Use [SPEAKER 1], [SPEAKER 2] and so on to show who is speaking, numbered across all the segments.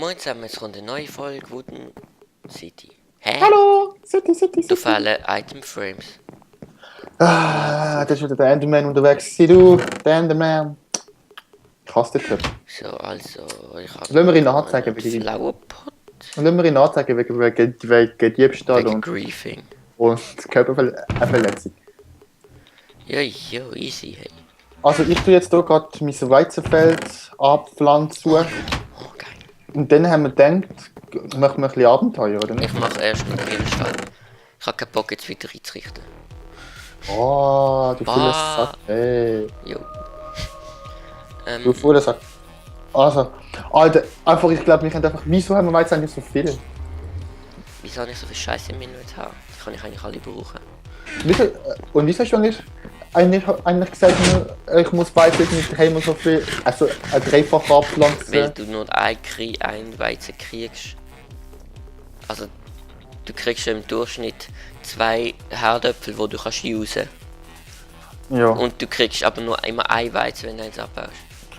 [SPEAKER 1] Moin zusammen, jetzt kommt eine neue Folge Wooden City. Hä?
[SPEAKER 2] Hallo! City.
[SPEAKER 1] Du fehlen Item Frames.
[SPEAKER 2] Ah, da ist wieder der Enderman unterwegs. Sieh du, der Enderman. Ich hasse den Typ.
[SPEAKER 1] So, also, ich habe...
[SPEAKER 2] Lassen wir ihn anzeigen wegen
[SPEAKER 1] Flowerpot?
[SPEAKER 2] Lassen wir ihn anzeigen wegen Diebstahl
[SPEAKER 1] Wegen
[SPEAKER 2] und
[SPEAKER 1] Griefing.
[SPEAKER 2] Körperverletzung.
[SPEAKER 1] Jo, easy, hey.
[SPEAKER 2] Also ich tue jetzt hier gerade mein Weizenfeld abpflanzen.
[SPEAKER 1] Oh, geil.
[SPEAKER 2] Und dann haben wir gedacht, machen wir ein bisschen Abenteuer, oder nicht?
[SPEAKER 1] Ich mache erst noch den Stall. Ich habe keinen Bock, jetzt weiter einzurichten.
[SPEAKER 2] Oh, du fauler Sack. Hey.
[SPEAKER 1] Jo.
[SPEAKER 2] Du fauler Sack. Also, Alter, einfach, ich glaube, wir können einfach... Wieso haben wir Weizen nicht so viel?
[SPEAKER 1] Wieso habe ich so viel Scheiße im Inventar? Das kann ich eigentlich alle brauchen.
[SPEAKER 2] Und wieso hast du eigentlich gesagt, ich muss Weizen nicht dreimal so viel... Also, ein dreifach abpflanzen?
[SPEAKER 1] Weil du nur ein Weizen kriegst. Also, du kriegst im Durchschnitt 2 Herdöpfel, die du kannst usen.
[SPEAKER 2] Ja.
[SPEAKER 1] Und du kriegst aber nur immer ein Weizen, wenn du eins abbaust.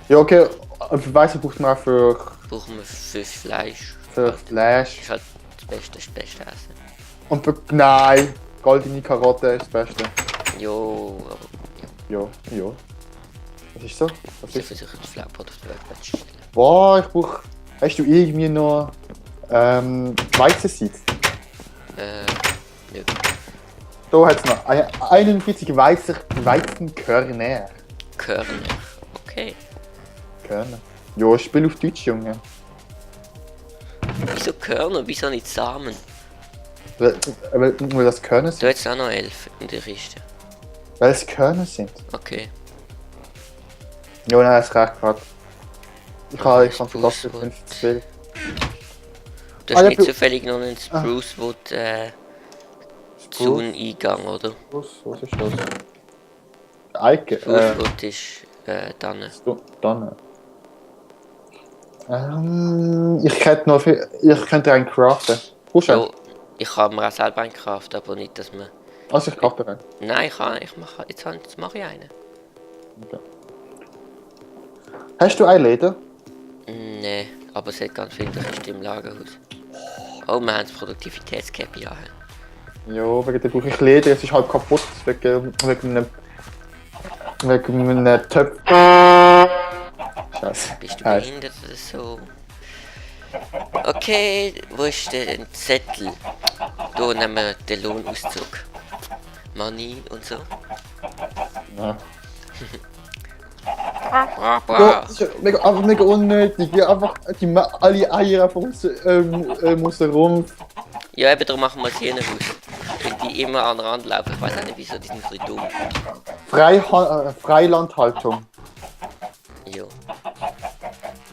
[SPEAKER 2] Ja, okay. Aber Weizen braucht man auch für
[SPEAKER 1] Brauchen wir für Fleisch.
[SPEAKER 2] Fleisch.
[SPEAKER 1] Ist halt das beste Essen.
[SPEAKER 2] Und für... Nein! Goldene Karotte ist das Beste.
[SPEAKER 1] Jo, aber
[SPEAKER 2] Ja. Was ist so? Was
[SPEAKER 1] ich
[SPEAKER 2] ist?
[SPEAKER 1] versuche das Flowerpot auf der Workbench zu stellen.
[SPEAKER 2] Boah, ich brauch... Hast du irgendwie noch... Weizenseed?
[SPEAKER 1] Nö.
[SPEAKER 2] Da hat es noch 41 Weizenkörner.
[SPEAKER 1] Körner. Okay.
[SPEAKER 2] Körner. Ja, ich spiele auf Deutsch, Junge.
[SPEAKER 1] Wieso Körner? Wieso nicht Samen?
[SPEAKER 2] Weil das Körner
[SPEAKER 1] Du
[SPEAKER 2] sind.
[SPEAKER 1] hast auch noch 11 in der Kiste.
[SPEAKER 2] Weil es Körner sind.
[SPEAKER 1] Okay.
[SPEAKER 2] Ja, nein, es reicht gerade. Ich kann verlassen,
[SPEAKER 1] Sprucewood.
[SPEAKER 2] 5 zu viel.
[SPEAKER 1] Du hast
[SPEAKER 2] ja,
[SPEAKER 1] nicht zufällig noch einen Sprucewood zu
[SPEAKER 2] Spruce?
[SPEAKER 1] einem Eingang, oder?
[SPEAKER 2] Was ist das? Eike?
[SPEAKER 1] Sprucewood ist dann.
[SPEAKER 2] Dann. Ich könnte noch viel... Ich könnte einen craften. Brauchst du einen?
[SPEAKER 1] Jo, ich kann mir auch selber einen craften, aber nicht, dass man...
[SPEAKER 2] Also ich crafte einen.
[SPEAKER 1] Nein, jetzt mache ich einen.
[SPEAKER 2] Okay. Hast du ein Leder?
[SPEAKER 1] Nee, aber es hat ganz viel in der Kiste im Lagerhaus. Oh, wir haben das Produktivitätscap ja.
[SPEAKER 2] Ja, wegen dem brauche ich Leder, es ist halb kaputt, wegen einem Töpf. Scheiße.
[SPEAKER 1] Bist du behindert oder so? Okay, wo ist der Zettel? Da nehmen wir den Lohnauszug. Money und so.
[SPEAKER 2] Ja. Ja, das ist ja einfach mega unnötig, wie einfach alle Eier einfach aus dem Rumpf.
[SPEAKER 1] Ja, eben darum machen wir es hier nicht aus. Wenn die immer an den Rand laufen, ich weiß auch nicht wieso, die sind ein bisschen dumm.
[SPEAKER 2] Freilandhaltung.
[SPEAKER 1] Ja.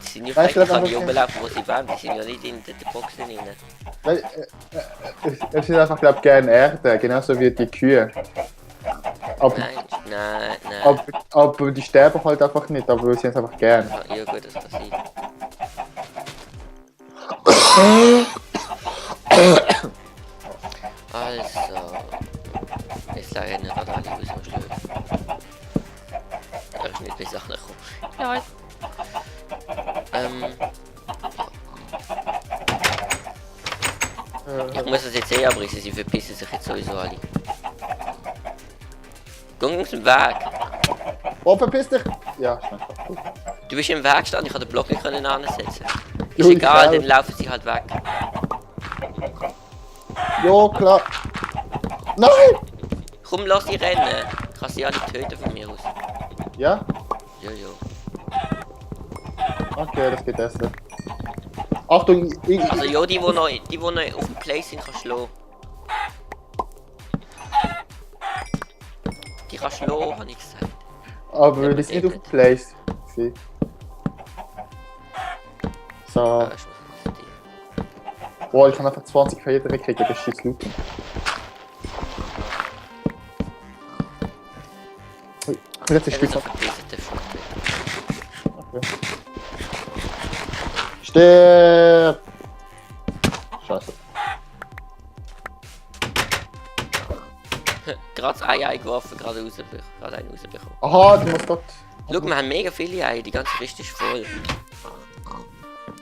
[SPEAKER 1] Die sind ja
[SPEAKER 2] Weißt du,
[SPEAKER 1] frei, kann
[SPEAKER 2] was
[SPEAKER 1] die
[SPEAKER 2] ich-
[SPEAKER 1] rumlaufen, wo sie wollen, die sind ja nicht in den Boxen drin.
[SPEAKER 2] Weil, es sind einfach, glaube ich, gerne Erde, genauso wie die Kühe.
[SPEAKER 1] Nein.
[SPEAKER 2] Aber die sterben halt einfach nicht, aber sie haben es einfach gern.
[SPEAKER 1] Ja gut, das passiert. Also... Jetzt sage ich nicht gerade alle aus dem Schlöden. Da ist nicht bis Sachen kommen. Ja. Ich muss das jetzt abrissen, sie verpissen sich jetzt sowieso alle. Geh aus dem Weg!
[SPEAKER 2] Oh, verpiss dich! Ja, schnell.
[SPEAKER 1] Du bist im Weg gestanden, ich konnte den Block nicht ansetzen. Ist
[SPEAKER 2] Jo, ich
[SPEAKER 1] egal,
[SPEAKER 2] auch.
[SPEAKER 1] dann laufen sie halt weg.
[SPEAKER 2] Jo, klar. Nein!
[SPEAKER 1] Komm, lass sie rennen. Ich kann sie alle töten von mir aus.
[SPEAKER 2] Ja?
[SPEAKER 1] Jo.
[SPEAKER 2] Okay, das geht essen. Achtung,
[SPEAKER 1] Also ja, die noch auf dem Play sind, kannst du schlagen. Die kannst du schlagen, habe ich gesagt.
[SPEAKER 2] aber die sind nicht auf dem Place. So.
[SPEAKER 1] Ja, ist was für dich.
[SPEAKER 2] Boah, ich kann einfach 20 für jeden kriegen, das ist scheiß Looten. Jetzt ist
[SPEAKER 1] Ja,
[SPEAKER 2] es
[SPEAKER 1] das verpissen, der Fuß.
[SPEAKER 2] Okay. Stirb! Scheiße.
[SPEAKER 1] Gerade das Ei eingeworfen, gerade einen rausbekommen.
[SPEAKER 2] Aha, du musst dort.
[SPEAKER 1] Schau, wir haben mega viele Eier, die ganze Kiste ist voll.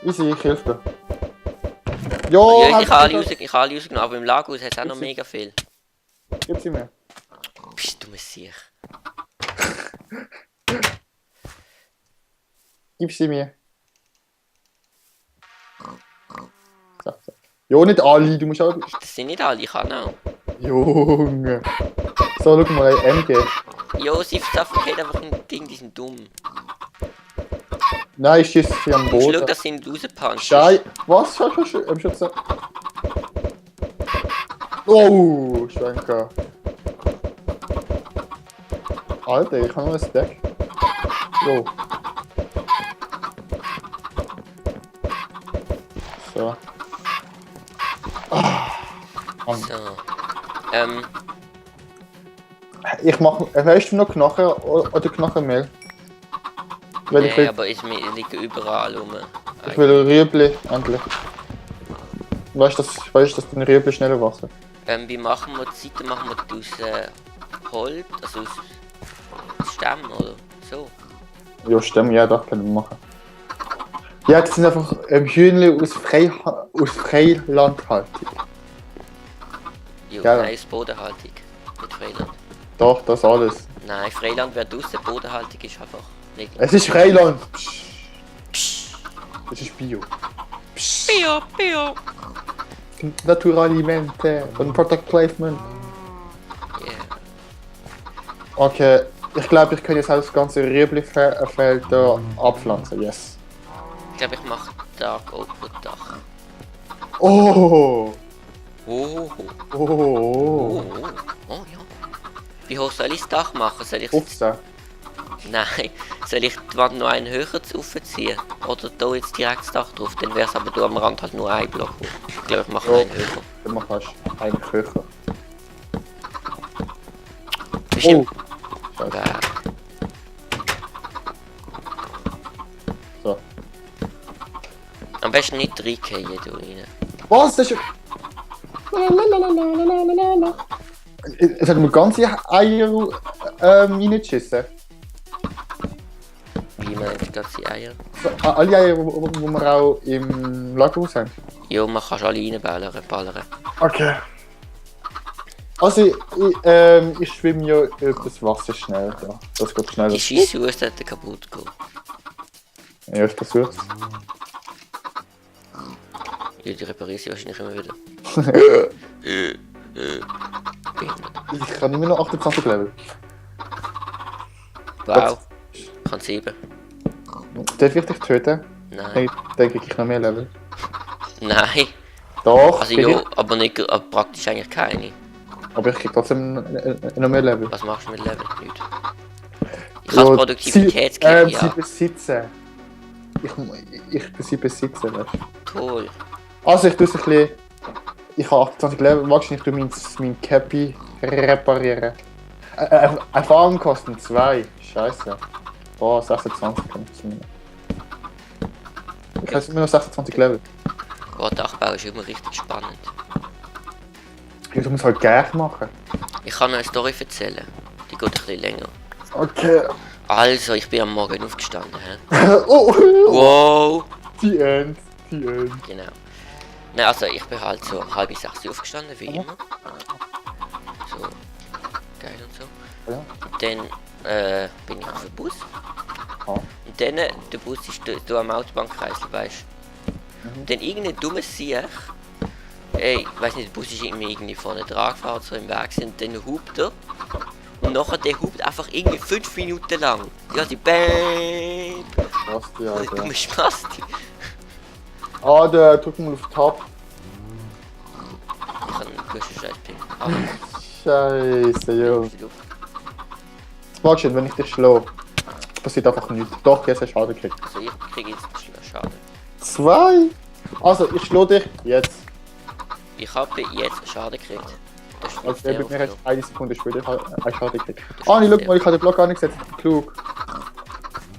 [SPEAKER 2] Easy, ich helfe dir. Jo,
[SPEAKER 1] Ja, ich habe alle,
[SPEAKER 2] halt,
[SPEAKER 1] ich habe alle rausgenommen, aber im Lagerhaus hat es auch noch mega viel.
[SPEAKER 2] gib sie mir.
[SPEAKER 1] Psst, du Messias.
[SPEAKER 2] Gib sie mir. Zack, zack. Jo, nicht alle, du musst auch...
[SPEAKER 1] Das sind nicht alle, ich kann auch.
[SPEAKER 2] Junge. So, schau mal, ein MG.
[SPEAKER 1] Jo, sie verkehrt einfach ein Ding, die sind dumm.
[SPEAKER 2] Nein, ich schieße sie am
[SPEAKER 1] Du musst schauen,
[SPEAKER 2] Boden.
[SPEAKER 1] dass sie nicht rauspunchen.
[SPEAKER 2] Schei... Was? Schau, Schutz. Oh, Schwenker. Alter, ich habe noch ein Stack. Jo. So.
[SPEAKER 1] So.
[SPEAKER 2] Ich mach... Weißt du noch Knochen oder Knochenmehl? Weil ich
[SPEAKER 1] Nee,
[SPEAKER 2] will...
[SPEAKER 1] aber mir liegen überall rum.
[SPEAKER 2] Ich will Rüebli, endlich. Weißt du, dass deine Rüebli schneller wachsen?
[SPEAKER 1] Wie machen wir die Seite? Machen wir die aus Holz, also aus Stämmen oder so?
[SPEAKER 2] Ja, stimmt, ja, das können wir machen. Ja, das sind einfach Hühnchen aus Freilandhaltung.
[SPEAKER 1] Jo,
[SPEAKER 2] Ja.
[SPEAKER 1] nein, aus Bodenhaltung. Mit Freiland.
[SPEAKER 2] Doch, das alles.
[SPEAKER 1] Nein, Freiland wird draussen, Bodenhaltung ist einfach nicht.
[SPEAKER 2] Es ist Freiland! Das ist Bio.
[SPEAKER 1] Bio.
[SPEAKER 2] Naturalimente und Product Placement.
[SPEAKER 1] Yeah.
[SPEAKER 2] Okay, ich glaube, ich kann jetzt auch das ganze Rüebli-Feld hier abpflanzen, yes.
[SPEAKER 1] Ich glaube, ich mache Dark Oak Dach.
[SPEAKER 2] Oh!
[SPEAKER 1] Oh,
[SPEAKER 2] Oh!
[SPEAKER 1] oh, oh, ja. Wie hoch soll ich das Dach machen? Soll ich
[SPEAKER 2] 15.
[SPEAKER 1] Nein, soll ich die Wand noch einen höher aufziehen? Oder da jetzt direkt das Dach drauf? Dann wäre es aber da am Rand halt nur ein Block hoch. Ich glaube, ich mache
[SPEAKER 2] Ja.
[SPEAKER 1] einen höher.
[SPEAKER 2] Dann machst du einen Köcher.
[SPEAKER 1] Bestimmt.
[SPEAKER 2] Scheiße.
[SPEAKER 1] Geil.
[SPEAKER 2] So.
[SPEAKER 1] Am besten nicht reingehen, du rein.
[SPEAKER 2] Was? Das ist... Es hat mir ganze Eier reingeschissen.
[SPEAKER 1] Wie meinst du gerade die Eier?
[SPEAKER 2] So, alle Eier, die wir auch im Lagerhaus haben.
[SPEAKER 1] Ja, man kann alle reinballern, ballern.
[SPEAKER 2] Okay. Also, ich schwimme ja über das Wasser schnell. Ja. Das geht schneller.
[SPEAKER 1] Die Scheisse aus sollte kaputt gehen.
[SPEAKER 2] Ja, ich versuch's.
[SPEAKER 1] Ja, die reparieren sie wahrscheinlich immer wieder. Behindert.
[SPEAKER 2] Ich kann immer noch 28 Level.
[SPEAKER 1] Wow. Kann 7.
[SPEAKER 2] Darf ich dich töten?
[SPEAKER 1] Nein.
[SPEAKER 2] Dann krieg ich noch mehr Level.
[SPEAKER 1] Nein.
[SPEAKER 2] Doch,
[SPEAKER 1] Also
[SPEAKER 2] krieg
[SPEAKER 1] ja,
[SPEAKER 2] ich,
[SPEAKER 1] aber nicht, aber praktisch eigentlich keine.
[SPEAKER 2] aber ich krieg trotzdem noch mehr Level.
[SPEAKER 1] Was machst du mit Level? Nichts. Ich habe
[SPEAKER 2] Ja,
[SPEAKER 1] Produktivitätskick,
[SPEAKER 2] sie
[SPEAKER 1] ja.
[SPEAKER 2] besitzen. Ich bin sie besitzen, weißt du.
[SPEAKER 1] Toll.
[SPEAKER 2] Also ich tue es ein bisschen... Ich habe 28 Level, wahrscheinlich tue mein Cappy reparieren. Erfahrung kosten 2. Scheiße. Oh, 26 kann ich zumindest. Ich habe immer noch 26 Level.
[SPEAKER 1] Oh, Dachbau ist immer richtig spannend.
[SPEAKER 2] Ja, du musst halt gleich machen.
[SPEAKER 1] Ich kann noch eine Story erzählen. Die geht ein bisschen länger.
[SPEAKER 2] Okay.
[SPEAKER 1] Also, ich bin am Morgen aufgestanden. He?
[SPEAKER 2] Oh,
[SPEAKER 1] Wow!
[SPEAKER 2] die End.
[SPEAKER 1] Genau. Nein, also ich bin halt so um 5:30 aufgestanden, wie immer. So, geil und so.
[SPEAKER 2] Ja.
[SPEAKER 1] Und dann bin ich auf den Bus.
[SPEAKER 2] Ah.
[SPEAKER 1] Und dann, der Bus ist da am Autobahnkreisel, weißt du.
[SPEAKER 2] Mhm.
[SPEAKER 1] Dann irgendein dummes Siech, ich weiß nicht, der Bus ist irgendwie vorne dran gefahren, so im Weg, und dann hupt er. Und nachher der hupt einfach irgendwie 5 Minuten lang. Ja, die Bäm.
[SPEAKER 2] Was die
[SPEAKER 1] Du
[SPEAKER 2] Alter.
[SPEAKER 1] musst Spasti.
[SPEAKER 2] Ah, der drück mal auf Tab.
[SPEAKER 1] Ich kann einen guten Scheiß pinnen. Ah,
[SPEAKER 2] Scheiße, jo.
[SPEAKER 1] ist die Luft.
[SPEAKER 2] Das magst du, wenn ich dich schlage. Passiert einfach nichts. Doch, jetzt hast du Schaden gekriegt.
[SPEAKER 1] Also ich kriege jetzt Schaden.
[SPEAKER 2] 2. Also, ich schlage dich jetzt.
[SPEAKER 1] Ich habe jetzt Schaden gekriegt. Das ist
[SPEAKER 2] Also,
[SPEAKER 1] sehr
[SPEAKER 2] bei mir hast
[SPEAKER 1] oft
[SPEAKER 2] du eine Sekunde später einen Schaden gekriegt.
[SPEAKER 1] so.
[SPEAKER 2] Ah, schau mal, ich habe den Block gar nicht gesetzt. Klug.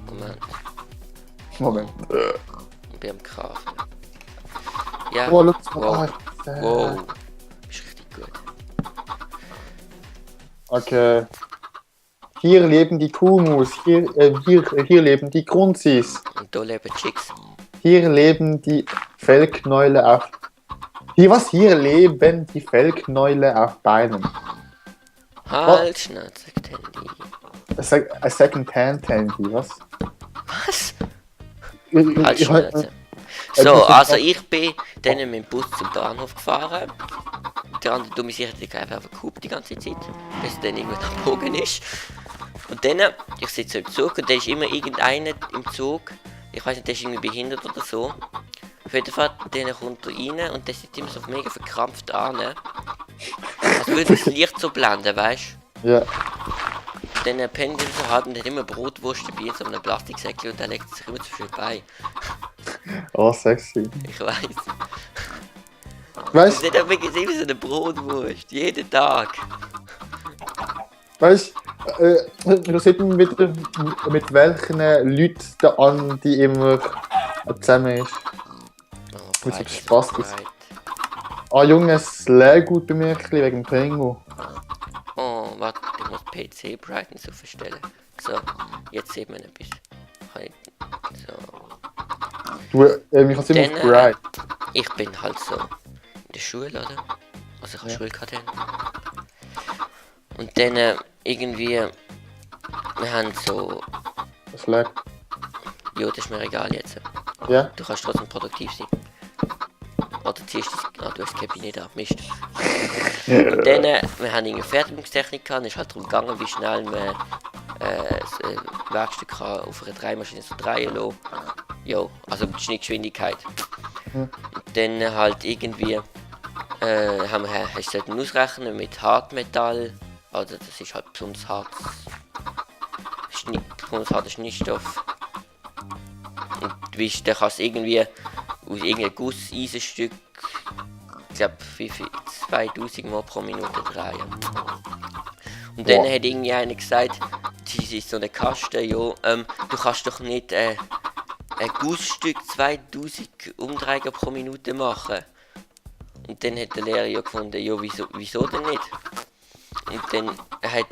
[SPEAKER 1] Moment,
[SPEAKER 2] Moment.
[SPEAKER 1] ich bin am Krafen. Ja,
[SPEAKER 2] Oh, schau
[SPEAKER 1] wow.
[SPEAKER 2] mal.
[SPEAKER 1] Wow. Ist richtig gut.
[SPEAKER 2] Okay. Hier leben die Kumus, hier leben die Grunzis,
[SPEAKER 1] Und da leben Chicks.
[SPEAKER 2] hier leben die Fellknäuleaffen. Die, was hier leben, die Fellknäule auf Beinen.
[SPEAKER 1] Halt, Schnauze, Handy.
[SPEAKER 2] A Second-Hand-Handy, was?
[SPEAKER 1] Was?
[SPEAKER 2] Ich-
[SPEAKER 1] Halt, Schnauze. So, also ich bin dann mit dem Bus zum Bahnhof gefahren. Der andere dumme Sicherheit einfach gehupt die ganze Zeit, bis es dann irgendwann abgebogen ist. Und dann, ich sitze im Zug und da ist immer irgendeiner im Zug, ich weiß nicht, der ist irgendwie behindert oder so. Auf jeden Fall, dann kommt er rein und der sitzt immer so mega verkrampft an. Als würde das Licht so blenden, weißt du?
[SPEAKER 2] Ja.
[SPEAKER 1] Dann pennt er so hart und hat immer Brotwurst dabei in so einem Plastiksäckchen und der legt sich immer zu schön bei.
[SPEAKER 2] Oh, sexy.
[SPEAKER 1] Ich weiß.
[SPEAKER 2] Weißt
[SPEAKER 1] Und dann haben wir gesehen, wie so eine Brotwurst, jeden Tag.
[SPEAKER 2] du, wir sollten mit welchen Leuten da an, die immer zusammen ist.
[SPEAKER 1] Oh,
[SPEAKER 2] Mit so
[SPEAKER 1] Bright,
[SPEAKER 2] Spaß
[SPEAKER 1] Bright.
[SPEAKER 2] Ah, Junge, es lädt gut bei mir ein bisschen wegen dem Pingo.
[SPEAKER 1] Oh, warte, ich muss PC Brightness so verstellen. So, jetzt sieht man etwas. So.
[SPEAKER 2] Du, ich hab's immer
[SPEAKER 1] Dann,
[SPEAKER 2] auf Bright.
[SPEAKER 1] Ich bin halt so in der Schule, oder? Also ich habe
[SPEAKER 2] Ja.
[SPEAKER 1] Schule gehabt. Und dann irgendwie, wir haben so,
[SPEAKER 2] Es lädt.
[SPEAKER 1] ja, das ist mir egal jetzt.
[SPEAKER 2] Ja?
[SPEAKER 1] Du kannst trotzdem produktiv sein. Oder ziehst das, du hast das Cappy nicht ab, Mist. Und dann, wir haben eine Fertigungstechnik gehabt, es ist halt darum gegangen, wie schnell man das Werkstück kann auf einer Dreimaschine so drehen lassen. Ja, also die Schnittgeschwindigkeit.
[SPEAKER 2] Mhm.
[SPEAKER 1] Und dann halt irgendwie hast du ausrechnen mit Hartmetall, also das ist halt besonders harter Schnittstoff. Und dann kannst du irgendwie aus irgendeinem Gusseisenstück, ich glaube, 2000 Mal pro Minute drehen. Und dann
[SPEAKER 2] Boah.
[SPEAKER 1] hat irgendwie einer gesagt, das ist so eine Kaste, ja, du kannst doch nicht ein Gussstück 2000 Umdrehungen pro Minute machen. Und dann hat der Lehrer ja gefunden, ja, wieso denn nicht? Und dann hat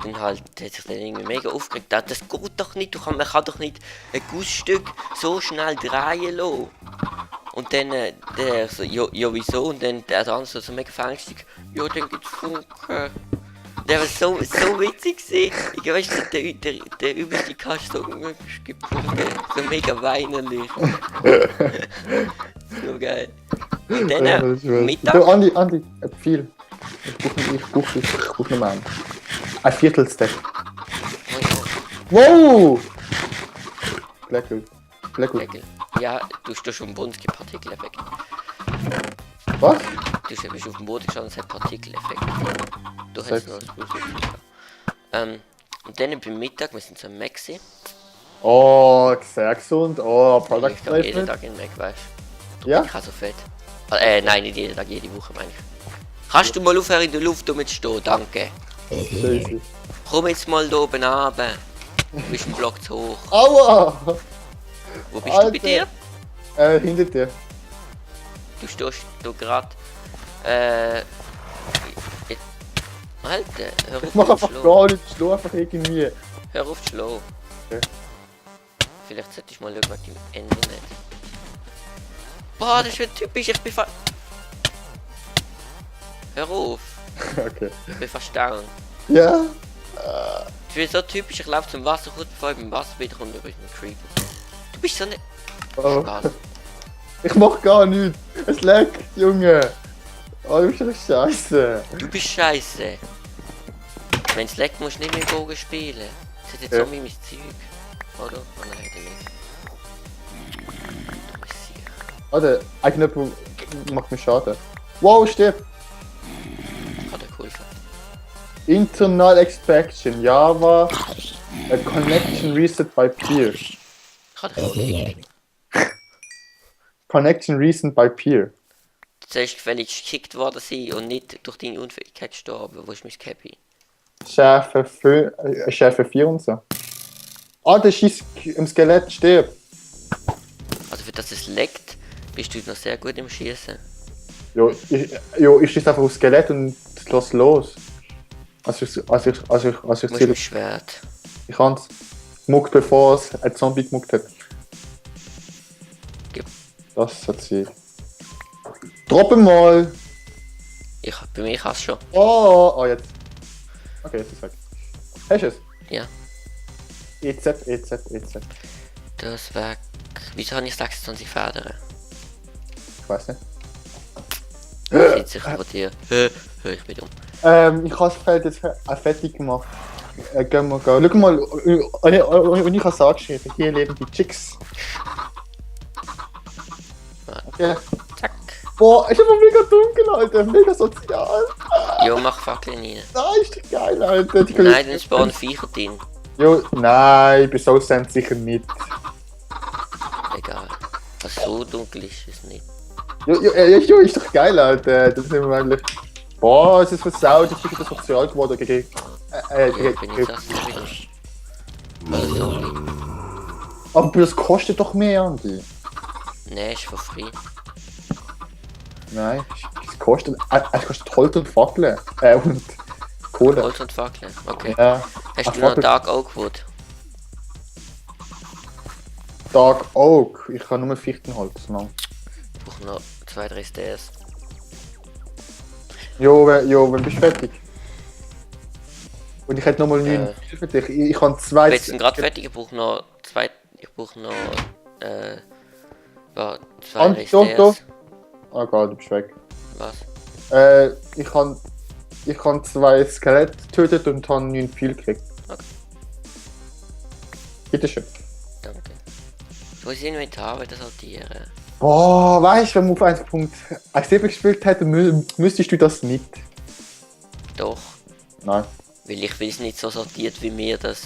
[SPEAKER 1] sich dann irgendwie mega aufgeregt, das geht doch nicht, man kann doch nicht ein Gussstück so schnell drehen lassen. Und dann der so, ja wieso? Und dann der andere so mega verängstigt, ja dann gibt's Funken. Der war so witzig gewesen. Ich weiß nicht, der übelste Kasten so, es gibt Funken, so mega weinerlich. So geil. Und dann Mittag.
[SPEAKER 2] Du, Andi, viel. Ich buch noch mal. Ein Viertelstack. Wow! Blackout.
[SPEAKER 1] Deckel. Ja, du hast schon Partikeleffekt.
[SPEAKER 2] Was?
[SPEAKER 1] Du bist auf dem Boden gestanden, es hat Partikeleffekt. Du hast
[SPEAKER 2] Sechs.
[SPEAKER 1] noch das Blut. Und dann beim Mittag, wir sind so im Maxi.
[SPEAKER 2] Oh, sehr gesund. Oh, Product
[SPEAKER 1] Ich gehe jeden
[SPEAKER 2] Placement.
[SPEAKER 1] Tag in den Mac, weißt du?
[SPEAKER 2] Ja?
[SPEAKER 1] Ich habe so fett. Nein, nicht jeden Tag, jede Woche meine ich. Kannst du mal aufhören in der Luft rumzustehen? Danke.
[SPEAKER 2] Scheiße.
[SPEAKER 1] Komm jetzt mal da oben runter. Du bist ein Block zu hoch.
[SPEAKER 2] Aua!
[SPEAKER 1] Wo bist du bei
[SPEAKER 2] Alter.
[SPEAKER 1] dir?
[SPEAKER 2] Hinter dir.
[SPEAKER 1] Du stehst da gerade. Alter, hör
[SPEAKER 2] Ich mach
[SPEAKER 1] auf
[SPEAKER 2] einfach
[SPEAKER 1] zu schlagen.
[SPEAKER 2] gar nichts, schlaf einfach irgendwie.
[SPEAKER 1] Hör auf zu schlagen.
[SPEAKER 2] Okay.
[SPEAKER 1] Vielleicht sollte ich mal schauen mit dem Internet. Boah, das ist wieder typisch, ich bin fast... Hör auf,
[SPEAKER 2] Okay.
[SPEAKER 1] ich bin fast down.
[SPEAKER 2] Ja?
[SPEAKER 1] Das ist wieder so typisch, ich laufe zum Wasser, kurz bevor ich mit dem Wasser wieder runter bin, mit Creep. Du bist so ne...
[SPEAKER 2] Oh.
[SPEAKER 1] Spaß.
[SPEAKER 2] Ich mach gar nichts. Es leckt, Junge. Oh, du bist doch scheiße.
[SPEAKER 1] Du bist scheiße. Wenn's leckt, musst du nicht mit dem Bogen spielen. Das ist jetzt
[SPEAKER 2] Ja.
[SPEAKER 1] so wie mein Zeug. Oder? Oh nein, der nicht. Du bist sicher.
[SPEAKER 2] Warte, ein Knöpfel macht mir Schaden. Wow, stirb.
[SPEAKER 1] Hat er geholfen.
[SPEAKER 2] Internal Extraction, Java, a Connection Reset by Peer.
[SPEAKER 1] Hat er geholfen.
[SPEAKER 2] Connection Reset by Peer.
[SPEAKER 1] Du sollst gefälligst gekickt worden sein und nicht durch deine Unfähigkeit gestorben. Wo ist mein Cappy?
[SPEAKER 2] Schärfe 4 und so. Ah, der schießt im Skelett, stirb.
[SPEAKER 1] Also für das es leckt, bist du noch sehr gut im Schießen.
[SPEAKER 2] Ich schieß einfach aufs Skelett und lass los. Also ich
[SPEAKER 1] Du musst
[SPEAKER 2] zähle.
[SPEAKER 1] mit Schwert.
[SPEAKER 2] Ich kann's. Muckt, bevor es ein Zombie gemuckt hat.
[SPEAKER 1] Gib.
[SPEAKER 2] Das hat sie. Droppe mal!
[SPEAKER 1] Bei mir hast schon.
[SPEAKER 2] Oh, jetzt. Okay, jetzt ist weg. Hast du es?
[SPEAKER 1] Ja.
[SPEAKER 2] EZ.
[SPEAKER 1] Das weg. Wieso habe ich 26 Federn?
[SPEAKER 2] Ich weiß nicht.
[SPEAKER 1] Sieht sich von dir. Ich bin dumm.
[SPEAKER 2] Ich habe das Feld jetzt fertig gemacht. Gehen wir gehen. Schau mal, und ich habe es angeschrieben. Hier leben die Chicks. Okay.
[SPEAKER 1] Zack.
[SPEAKER 2] Boah, ist aber mega dunkel, Alter. Mega sozial.
[SPEAKER 1] Jo, mach Fackeln rein.
[SPEAKER 2] Nein, ist doch geil, Alter. Die können-
[SPEAKER 1] Nein, dann spawnen Viecher drin.
[SPEAKER 2] Jo, nein, bei Soul Sand sicher nicht.
[SPEAKER 1] Egal. Was so dunkel ist es nicht.
[SPEAKER 2] Jo, ist doch geil, Alter. Das sind wir eigentlich. Boah, es ist versaut, ich bin wieder sozial geworden gegen.
[SPEAKER 1] Ich bin jetzt erst wieder. Also so lieb.
[SPEAKER 2] Aber das kostet doch mehr, Andi.
[SPEAKER 1] Nein, ist for free.
[SPEAKER 2] Nein, es kostet Holz und Fackeln. Und Kohle.
[SPEAKER 1] Holz und Fackeln. Okay.
[SPEAKER 2] Ja.
[SPEAKER 1] Hast du
[SPEAKER 2] Fackel-
[SPEAKER 1] noch Dark Oak Wood?
[SPEAKER 2] Dark Oak. Ich habe nur Fichtenholz noch.
[SPEAKER 1] Ich brauche noch 2-3 Stairs.
[SPEAKER 2] Jo, wenn bist du fertig? Und ich hätte nochmal 9
[SPEAKER 1] Äh.
[SPEAKER 2] für dich. Ich habe 2.
[SPEAKER 1] Ich bin gerade fertig, ich brauche noch 2. Ich brauche noch. Ja, 2-3 Stairs.
[SPEAKER 2] Ah, egal, du bist weg.
[SPEAKER 1] Was?
[SPEAKER 2] Ich habe 2 Skelette getötet und habe 9 Pfeil gekriegt.
[SPEAKER 1] Okay.
[SPEAKER 2] Bitteschön.
[SPEAKER 1] Danke. Ich muss Inventar wieder sortieren.
[SPEAKER 2] Boah, weißt du, wenn man auf 1.7 gespielt hätte, müsstest du das nicht.
[SPEAKER 1] Doch.
[SPEAKER 2] Nein.
[SPEAKER 1] Weil ich will es nicht so sortiert wie mir das.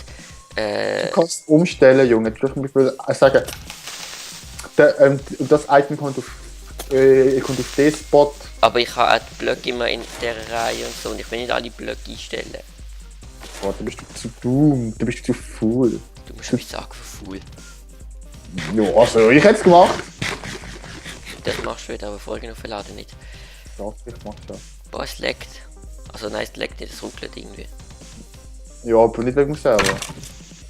[SPEAKER 2] Du kannst umstellen, Junge. Du kannst mir sagen, das Item kommt auf den Spot.
[SPEAKER 1] Aber ich habe auch die Blöcke immer in der Reihe und so und ich will nicht alle Blöcke einstellen.
[SPEAKER 2] Boah, du bist zu dumm, du bist zu faul.
[SPEAKER 1] Du musst mich sagen, für faul.
[SPEAKER 2] Ja, also ich hätte es gemacht.
[SPEAKER 1] Das machst du wieder, aber Folge noch verladen nicht.
[SPEAKER 2] Ja, ich mach's ja.
[SPEAKER 1] Boah, es leckt. Also nein, es leckt nicht, es ruckelt irgendwie.
[SPEAKER 2] Ja, aber nicht wegen dem Server.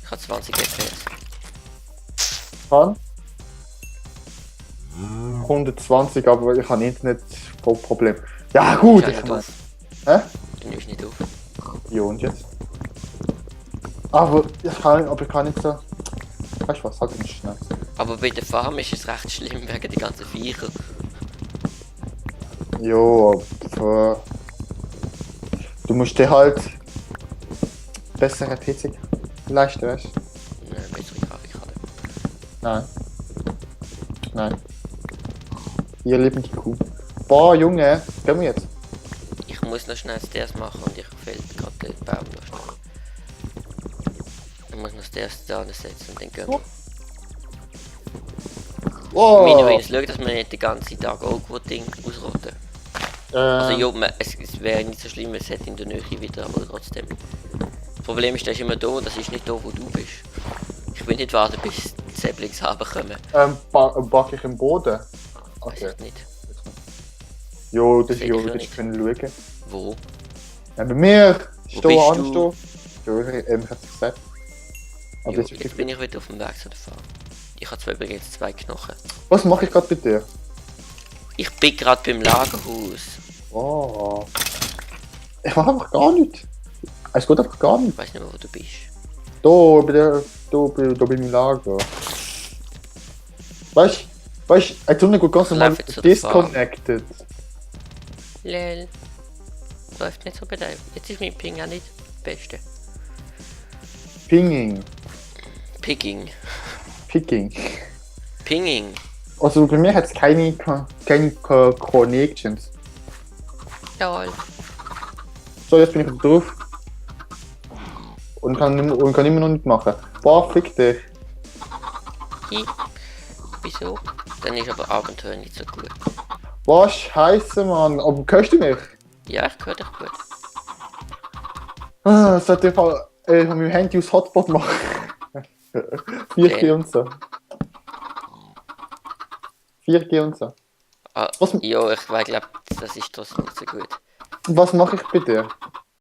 [SPEAKER 1] Ich habe 20 FPS.
[SPEAKER 2] Kann? 120, aber ich habe Internet-Problem. Ja gut,
[SPEAKER 1] Ich
[SPEAKER 2] ich
[SPEAKER 1] nicht
[SPEAKER 2] meine.
[SPEAKER 1] auf.
[SPEAKER 2] Hä?
[SPEAKER 1] Du nimmst nicht auf.
[SPEAKER 2] Ja und jetzt? Aber ich kann nicht so. Weißt du was, sag nicht schnell.
[SPEAKER 1] Aber bei der Farm ist es recht schlimm wegen der ganzen Viecher.
[SPEAKER 2] Jo, aber du musst dir halt bessere PC leisten, weißt du?
[SPEAKER 1] Nein, bessere Grafikkarte.
[SPEAKER 2] Nein. Nein. Ihr lieben die Kuh. Boah, Junge, gehen wir jetzt?
[SPEAKER 1] Ich muss noch schnell Stairs machen und ich fällt gerade den Baum noch schnell. Ich muss noch Stairs da setzen und dann gehen wir.
[SPEAKER 2] Wow.
[SPEAKER 1] Minions, schau, dass wir nicht den ganzen Tag Oakwood-Ding ausrotten. Also jo, es wäre nicht so schlimm, es hätte in der Nähe wieder, aber trotzdem. Das Problem ist, der ist immer da, das ist nicht da, wo du bist. Ich will nicht warten, bis die Saplings runterkommen.
[SPEAKER 2] Back ich im Boden?
[SPEAKER 1] Weiß ich nicht.
[SPEAKER 2] Jo, das
[SPEAKER 1] Sehe
[SPEAKER 2] jo,
[SPEAKER 1] ich ja
[SPEAKER 2] das
[SPEAKER 1] nicht.
[SPEAKER 2] können schauen.
[SPEAKER 1] Wo?
[SPEAKER 2] Ja, bei mir,
[SPEAKER 1] Wo
[SPEAKER 2] stehen,
[SPEAKER 1] bist
[SPEAKER 2] anstehen.
[SPEAKER 1] du?
[SPEAKER 2] Jo, ich hab's gesagt. Aber
[SPEAKER 1] Jo,
[SPEAKER 2] das ist
[SPEAKER 1] jetzt bin ich wieder auf dem Weg zu der Farm. Ich habe zwar übrigens 2 Knochen.
[SPEAKER 2] Was mache ich gerade bei dir?
[SPEAKER 1] Ich bin gerade beim Lagerhaus.
[SPEAKER 2] Oh. Ich mache einfach gar nichts. Es geht einfach gar
[SPEAKER 1] Ich
[SPEAKER 2] nicht.
[SPEAKER 1] weiß nicht mehr, wo du bist.
[SPEAKER 2] Da bei meinem Lager. Weißt du, jetzt unten geht ganz
[SPEAKER 1] Ich
[SPEAKER 2] normal
[SPEAKER 1] laufe jetzt zu der Farm.
[SPEAKER 2] disconnected.
[SPEAKER 1] Lel. Läuft nicht so bei dir. Jetzt ist mein Ping auch nicht das Beste.
[SPEAKER 2] Pinging.
[SPEAKER 1] Picking.
[SPEAKER 2] Picking.
[SPEAKER 1] Pinging.
[SPEAKER 2] Also bei mir hat es keine Connections.
[SPEAKER 1] Jawohl.
[SPEAKER 2] So, jetzt bin ich wieder drauf. Und kann immer noch nicht machen. Boah, fick dich.
[SPEAKER 1] Hi. Wieso? Dann ist aber Abenteuer nicht so gut.
[SPEAKER 2] Boah, scheiße, Mann. Aber hörst du mich?
[SPEAKER 1] Ja, ich höre dich gut.
[SPEAKER 2] Sollte ich mal mit meinem Handy aus Hotspot machen? 4G und so. 4G und so.
[SPEAKER 1] Ah,
[SPEAKER 2] Was-
[SPEAKER 1] ja, ich glaube, das ist trotzdem nicht so gut.
[SPEAKER 2] Was mache ich bei dir?